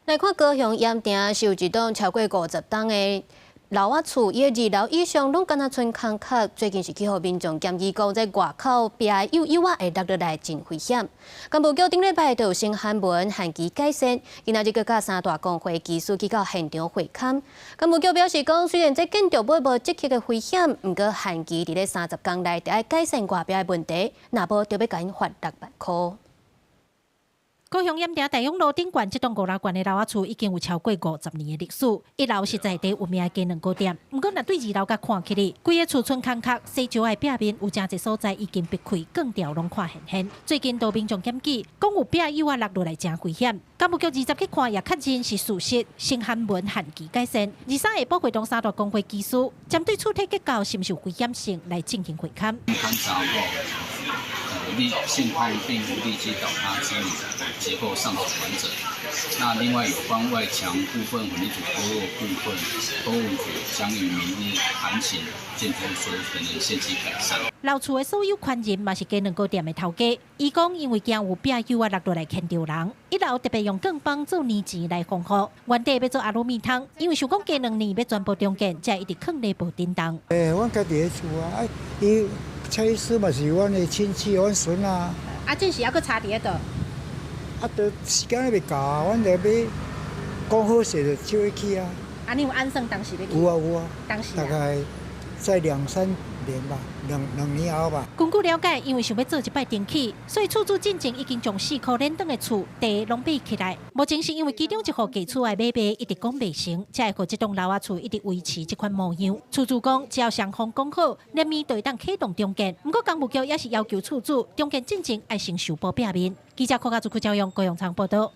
來看高雄鹽埕是有一棟超過50棟的樓仔厝，伊的二樓以上攏敢若賰空殼，最近是去予民眾檢舉講，這外口壁的幼幼仔會落落來，真危險。工務局頂禮拜就有先函文限期改善，今仔日閣佮三大公會技師去到現場會勘。工務局表示講，雖然這建築物無即刻的危險，毋過限期佇咧30工內著愛改善外壁的問題，若無著欲共𪜶罰6萬箍。高雄鹽埕大勇路頂懸這棟五樓懸的樓仔厝已經有超過50年的歷史。一樓是在地有名的雞卵糕店，毋過若對二樓共看起來，規个厝賰空殼，洗石的壁面有誠濟所在已經篕開，鋼條攏看現現。最近都民眾檢舉，講有壁幼仔落落來誠危險。工務局20去看也確認是事實，先函文限期改善。23下晡會同三大公會技師，針對厝體結構是毋是有危險性來進行會勘。勘查後，現況並無立即倒塌之虞，結構尚可完整。那另外有關外牆部分混凝土脫落部分，工務局將於明日函請建築所有權人限期改善。老厝的所有權人嘛是雞卵糕店的頭家，伊講因為驚有壁幼仔落落來牽著人，一樓特別用鋼板做黏錢來防護，原底欲做阿魯米窗，因為想講過兩年欲全部重建，才會一直囥咧無振動。欸，阮家己的厝啊，啊，伊蔡醫師嘛是阮的親戚，阮孫啊。啊，這時猶閣差佇咧佗？啊，都時間還袂到啊，阮就欲講好勢就手去啊。啊，你有按算當時欲去？有啊有啊。當時大概在兩三年吧，兩年後吧。根據了解，因為想欲做一擺重起，所以厝主進前已經將四箍連棟的厝地攏買起來。目前是因為其中一戶繼厝的買賣一直講袂成，才會予這棟樓仔厝一直維持這款模樣。厝主講，只要雙方講好，連年就會當啟動重建。毋過工務局也是要求厝主重建進前愛先修補壁面。記者柯家祖、柯教勇、高永昌報道。